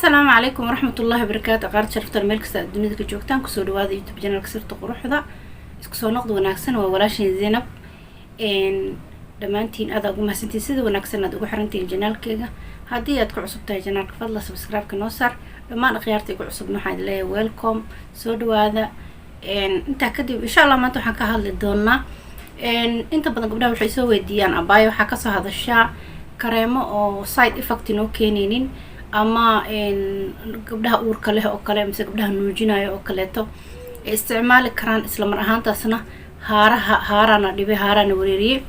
Asalaamu calaykum waraxmatullaahi wabarakaatu. Qaar sharaftan meel kasta aad dunida ka joogtaan, kusoo dhawaada YouTube channelka Sirta Quruxda. Isku soo noqda wanaagsan. Waa walaashin Zaynab. Dhammaantiin aad ugu mahadsantiin sida wanaagsan aad ugu xirantihiin channelkeyga. Haddii aad ku cusub tahay channelka, fadla subscribe-ka noo saar. Dhammaan akhyaarta igu cusubna waxaan idin leeyahay welcome, soo dhawaada. Intaa kadib, insha Allah, maanta waxaan ka hadli doonaa, inta badan gabdhaha waxay soo weydiiyaan: "Abaayo, waxaa kasoo hadashaa kareemo oo side effect noo keeneynin, ama gabdhaha uurka leh oo kale, mise gabdhaha nuujinayo oo kaleeto ay isticmaali karaan, isla mar ahaantaasna haaraha haarana dhibay, haarana wareeriyey."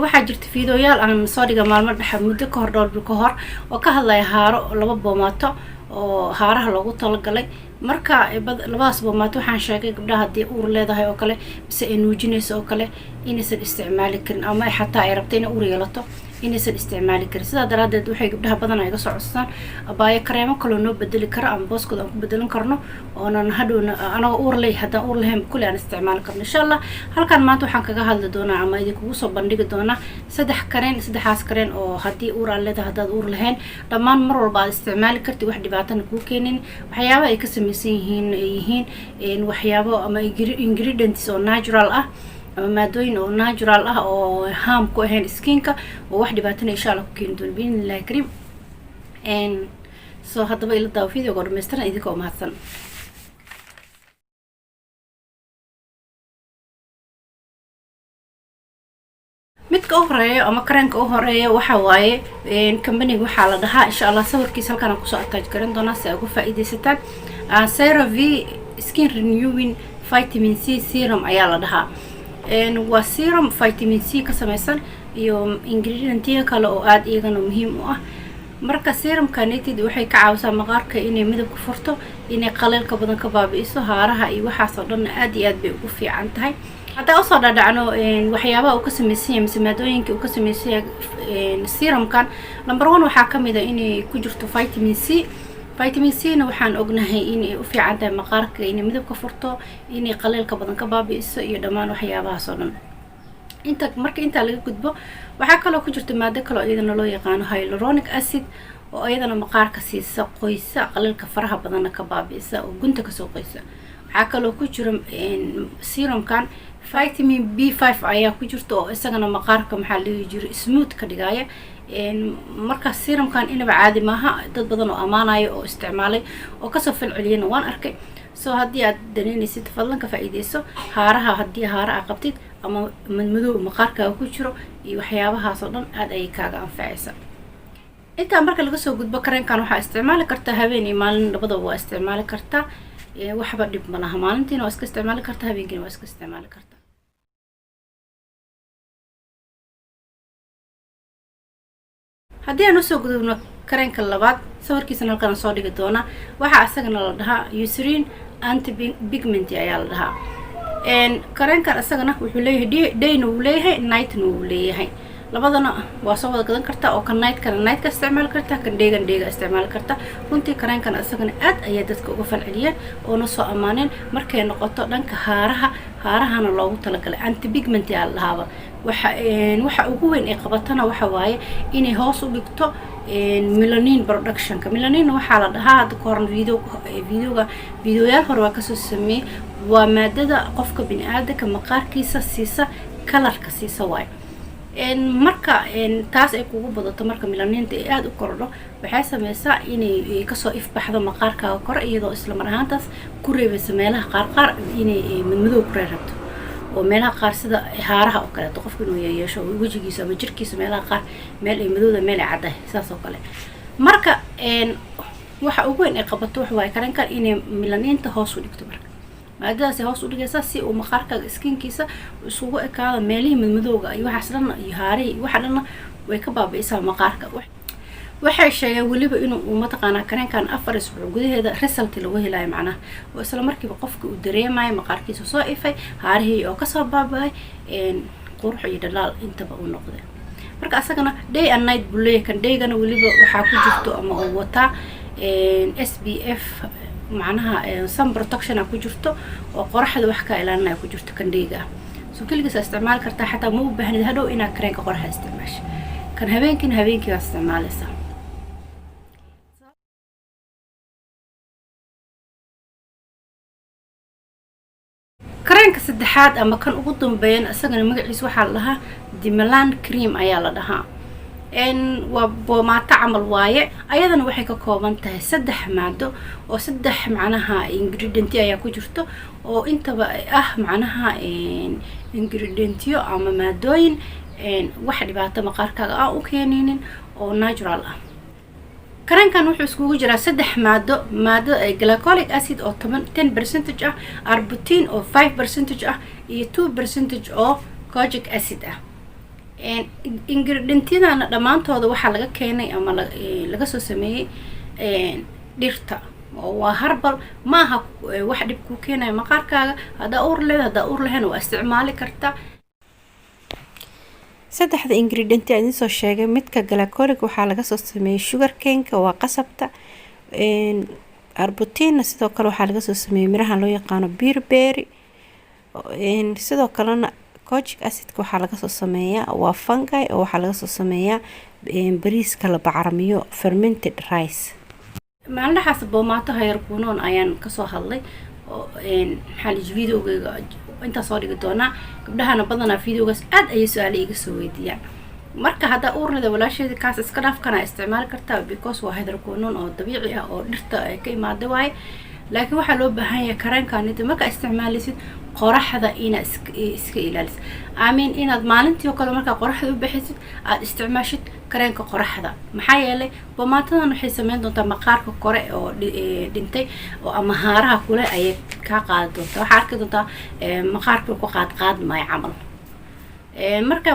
Waxaa jirta fiidoyaal aan soo dhiga maalmo dhexa, muddo ka hor, dhowr bil ka hor, oo ka hadlaya haaro, laba boomaato oo haaraha loogu talagalay. Marka labadaas boomaato waxaan sheegay gabdhaha haddii uur leedahay oo kale, mise ay nuujinayso oo kale, inaysan isticmaali karin, ama xataa ay rabto inay uur yeelato, inaysan isticmaali karin. Sidaa daraadeed waxay gabdhaha badan iga soo codsadaan: "Abaayo, kareemo kaloo noo bedeli karo ama booskooda aan ku bedelan karno, oonan hadhowna anagoo uur leh, haddaan uur lahayn kulli aan isticmaali karno." Insha Allah, halkan maanta waxaan kaga hadli doonaa ama idinkugu soo bandhigi doonaa saddex kareen. Saddexaas kareen oo haddii uur aad leedahay, haddaad uur lahayn, dhammaan mar walba aad isticmaali kartid, wax dhibaatana kuu keenin. Waxyaabaha ay ka samaysan yihiin ay yihiin waxyaabo ama ingredients oo natural ah, ama maadooyin oo natural ah oo harm ku ahayn skinka, oo wax dhibaatana insha Allah ku keeni doono, biidni Illahi kariim. Soo haddaba ila daawo videoga oo dhammaystiran, idinka oo mahadsan. Midka u horeeya ama kareenka u horeeya waxa waaye companyga waxaa la dhahaa, insha Allah sawirkiisa halkaan aan kusoo attach garan doonaa si ay uga faa-iideysataan, CeraVe Skin Renewing Vitamin C Serum ayaa la dhahaa. Waa serum vitamin C ka sameysan iyo ingredientiya kale oo aada iyagana muhiim u ah. Marka serumka netid waxay ka caawisaa maqaarka inay midabka furto, inay qaleelka badan ka baabi'iso, haaraha iyo waxaas oo dhanna aad iyo aad bay ugu fiican tahay. Haddaa usoo dhadhacno waxyaabaha uu ka sameysan yahay mise maadooyinka uu ka sameysan yahay serumkan, number one waxaa kamid a inay ku jirto vitamin C. Vitamin C na waxaan ognahay inay u fiican tahay maqaarka, inay midabka furto, inay qaleelka badan ka baabi'iso iyo dhammaan waxyaabahaas oo dhan. Inta marka intaa laga gudbo, waxaa kaloo ku jirta maado kaloo iyadana loo yaqaano hyaluronic acid, oo iyadana maqaarka siisa qoysa, qaleelka faraha badanna ka baabi'isa oo gunta kasoo qoysa. Waxaa kaloo ku jira serumkan vitamin B5 ayaa ku jirta, oo isagana maqaarka, maxaa la dhihi jira, smooth ka dhigaya. Marka serumkan inaba caadi maaha. Dad badan oo ammaanaya oo isticmaalay oo kasoo falceliyana waan arkay. So haddii aad daneynaysid, fadlan ka faa-iideyso. Haaraha, haddii haara aa qabtid ama madmadow maqaarkaaga ku jiro iyo waxyaabahaas oo dhan, aada ayay kaaga anfacaysa. Intaa marka laga soo gudbo, kareenkan waxaa isticmaali kartaa habeen iyo maalin, labadaba waa isticmaali kartaa, waxba dhib ma laha. Maalintiina waa iska isticmaali kartaa, habeenkiina waa iska isticmaali kartaa. Haddii aan usoo gudubno kareenka labaad, sawirkiisana halkaan soo dhigi doonaa, waxaa isagana la dhahaa Eucerin Anti Pigment ayaa la dhahaa. Kareenkan isagana wuxuu leeyahay dayna wuu leeyahay, nightna wuu leeyahay. Labadana waa soo wada gadan kartaa, oo kan nightkana nightka isticmaali kartaa, kan daygan dayga isticmaali kartaa. Runtii kareenkan isagana aad ayaa dadka uga falceliyeen oona soo ammaaneen markay noqoto dhanka haaraha. Haarahana loogu talagalay, anti pigment aa la dhahaaba. Waxa ugu weyn ay qabatana waxa waaye inay hoos u dhigto melanin productionka. Melanin waxaa la dhahaa, hadda ka horan videoga, videoyaal hore waa kasoo sameeyey, waa maadada qofka bini aadanka maqaarkiisa siisa colorka siisa waayo. Marka taas ay kugu badato, marka melaniinta ay aada u kordho, waxay sameysaa inay kasoo ifbaxdo maqaarkaaga kore, iyadoo isla mar ahaantaas ku reebeysa meelaha qaar qaar inay madmadow ku reerabto, oo meelaha qaar sida haaraha oo kaleeto qofka inuu yeesho wejigiisa ama jirkiisa meelaha qaar, meel ay madowda, meel ay caddahay, saas oo kale. Marka waxa ugu weyn ay qabato waxa waaye karenkan inay melaniinta hoos u dhigto. Marka maadadaasay hoos u dhigaysaa si uu maqaarkaaga skinkiisa isugu ekaado. Meelihii madmadowga iyo waxaas dhanna iyo haarihii iyo waxa dhanna way ka baabi'isaa maqaarka. Waxay sheegeen weliba inuu, mataqaanaa, kareenkan 4 isbuuc gudaheeda result lagu helayo, macnaha oo isla markiiba qofka uu dareemayo maqaarkiisa soo ifay, haarihii oo kasoo baaba-ay, qurux iyo dhalaal intaba uu noqday. Marka asagana day and night buu leeyahay. Kan daygana weliba waxaa ku jirto ama uu wataa SPF, macnaha sun protection a ku jirto, oo qoraxda wax ka ilaalinaya ku jirto kan dayga ah. So keligiis isticmaali kartaa, xataa ma u baahnid hadhow inaad kareenka qoraxda isticmaasho. Kan habeenkiina habeenkii baa isticmaalaysaa. Kareemka saddexaad ama kan ugu dambeeyan, isagana magaciisa waxaa la dhahaa Demelan cream ayaa la dhahaa. Waa boomaato camal waaye. Ayadana waxay ka kooban tahay saddex maado oo saddex macnaha ingredient ayaa ku jirto, oo intaba ah macnaha ingredientyo ama maadooyin wax dhibaato maqaarkaaga aan u keenaynin oo natural ah. Kareemkan wuxuu iskugu jiraa saddex maado: maadada glycolic acid oo 10, 10% ah, arbutin oo 5% ah iyo 2% oo kojic acid ah. Ingredientyadana dhammaantooda waxaa laga keenay ama laga soo sameeyey dhirta oo waa herbal. Ma aha wax dhib kuu keenayo maqaarkaaga. Haddaa uur leeda, haddaa uur lahayn, waa isticmaali kartaa. Saddexda ingredient aan idiin soo sheegay, midka glycolic waxaa laga soo sameeyey sugar cane-ka, waa qasabta. Arbutinna sidoo kale waxaa laga soo sameeyey miraha loo yaqaano bearberry. Sidoo kalena kojic acidka waxaa laga soo sameeyaa waa fungi, oo waxaa laga soo sameeyaa bariiska la bacrimiyo, fermented rice. Maalinahaas boomaato hydroquinone ayaan kasoo hadlay oo maxaa la videogeyga intaa soo dhigi doonaa. Gabdhahana badanaa videogaas aad ayay su-aale iga soo weydiiyaan. Marka haddaa uurleda, walaasheeda, kaas iska dhaaf, kana isticmaali kartaa, because waa hydroquinone oo dabiici ah oo dhirta ay ka imaada waaye. Laakiin waxaa loo baahan yahay kareemkanita markaa isticmaalisid qoraxda inaad iska ilaalisid, I mean inaad maalintii oo kale markaa qoraxda u bixisid aada isticmaashid kareemka qoraxda. Maxaa yeelay bomaatadan waxay sameyn doontaa maqaarka kore oo dhintay oo ama haaraha kule ayay kaa qaadi doontaa. Waxaa arki doontaa maqaarka ku qaadqaadmaayo camal. Marka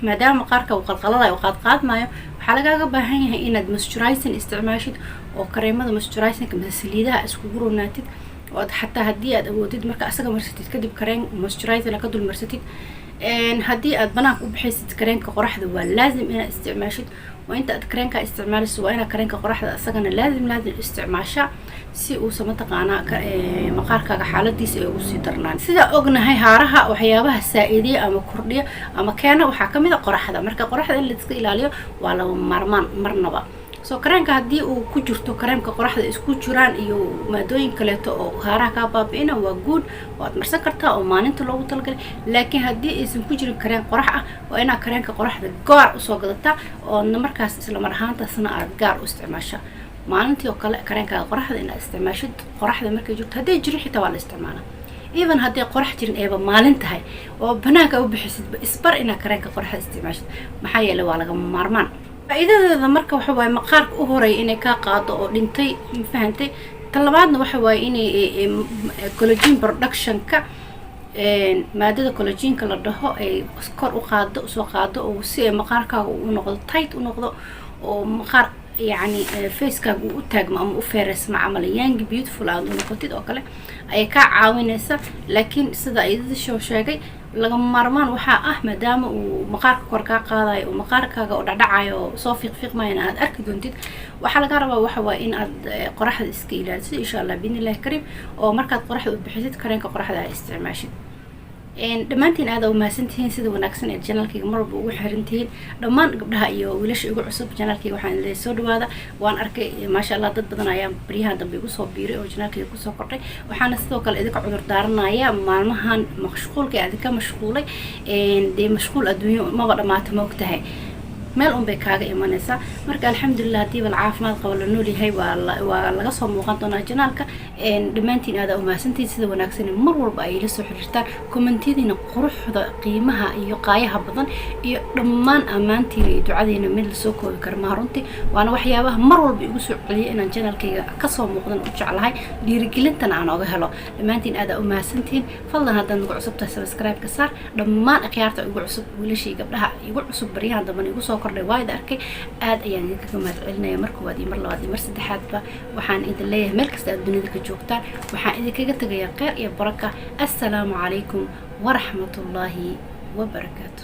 maadaama maqaarka uu qalqalalayo oo qaadqaadmaayo, waxaa lagaaga baahan yahay inaad moisturizing isticmaashid oo kareemada moisturizingka mise saliidaha iskugu ronaatid, oo aad xataa haddii aad awoodid marka asaga marsatid kadib kareem moisturizing ka dul marsatid. Haddii aad banaanka u bixaysid, kareemka qoraxda waa laazim inaad isticmaashid, oo inta aad kareemka isticmaalayso waa inaad kareemka qoraxda asagana laazim laazim isticmaashaa, si uusan mataqaanaa maqaarkaaga xaaladiisa ay ugu sii darnaan. Sidaa ognahay, haaraha waxyaabaha saa-iidiya ama kordhiya ama keena waxaa kamid a qoraxda. Marka qoraxda in la iska ilaaliyo waa laba maarmaan marnaba. So kareemka haddii uu ku jirto kareemka qoraxda isku jiraan iyo maadooyin kaleeto oo haaraha kaa baabi'ina, waa good, waad marsan kartaa oo maalinta loogu talagalay. Laakiin haddii aysan ku jirin kareem qorax ah, waa inaad kareemka qoraxda gaar usoo gadataa, oodna markaas isla mar ahaantaasna aad gaar u isticmaashaa maalintii oo kale kareemkaaga qoraxda inaad isticmaashid qoraxda markay jirto. Hadday jirin xitaa waa la isticmaalaa. Even hadday qorax jirin eeba maalin tahay oo banaanka u bixisidba, isbar inaad kareemka qoraxda isticmaashid. Maxaa yeelay waa lagama maarmaan. Faa-iidadeeda marka waxa waaye maqaarka u horeeya inay kaa qaado oo dhintay, ma fahantay? Tan labaadna waxa waaye inay collagen productionka, maadada collagenka la dhaho, ay kor u qaado, usoo qaado, oo si ay maqaarkaaga u noqdo tight u noqdo, oo maqaar yacni facekaaga uu u taagmo ama u feereysmo camal, young beautiful aad u noqotid oo kale ayay kaa caawinaysa. Laakiin sida iyadashoo sheegay, lagama maarmaan waxaa ah, maadaama uu maqaarka kor kaa qaadayo oo maqaarkaaga oo dhacdhacayo oo soo fiiqfiiqmayana aad arki doontid, waxaa laga rabaa waxa waaye in aad qoraxda iska ilaalisid, insha Allah biidni Illahi kariim, oo markaad qoraxda u bixisid kareemka qoraxda aad isticmaashid. Dhammaantiin aada umahadsantihiin sida wanaagsan ee channelkayga mar walba ugu xirantihiin. Dhammaan gabdhaha iyo wiilasha igu cusub channelkayga waxaan leeyahay soo dhawaada. Waan arkay, maasha Allah, dad badan ayaa baryahan dambe igu soo biiray oo channelkayga kusoo kordhay. Waxaana sidoo kale idinka cudur daaranaya maalmahan mashquulka ee idinka mashquulay. Dee mashquul adduunyo maba dhamaato, ma ogtahay? Meel un bay kaaga imanaysaa. Marka alxamdulilah, haddii bal caafimaad qabo la nool yahay, waa laga soo muuqan doonaa channelka. Dhammaantiin aada umahadsantihiin sida wanaagsan mar walba ay ila soo xiriirtaan, commentiyadiina quruxda, qiimaha iyo qaayaha badan, iyo dhammaan ammaantiina iyo ducadiina mid lasoo koobi kara maha runtii. Waana waxyaabaha mar walba igu soo celiya inaan channelkayga kasoo muuqdan u jeclahay, dhiirigelintana aan oga helo. Dhammaantiin aada umahadsantihiin. Fadlan haddaad nagu cusub tahay, subscribe-ka saar. Dhammaan akhyaarta igu cusub, wiilasha iyo gabdhaha igu cusub baryahan dambana igu soo kordhay, waa ida arkay, aad ayaan idinkaga mahad celinaya mar koowaad iyo mar labaad iyo mar saddexaadba. Waxaan idin leeyahay meel kasta aad dunida ka joogtaan, waxaan idinkaga tegayaa kheyr iyo baraka. Assalaamu calaykum waraxmatullaahi wabarakaatu.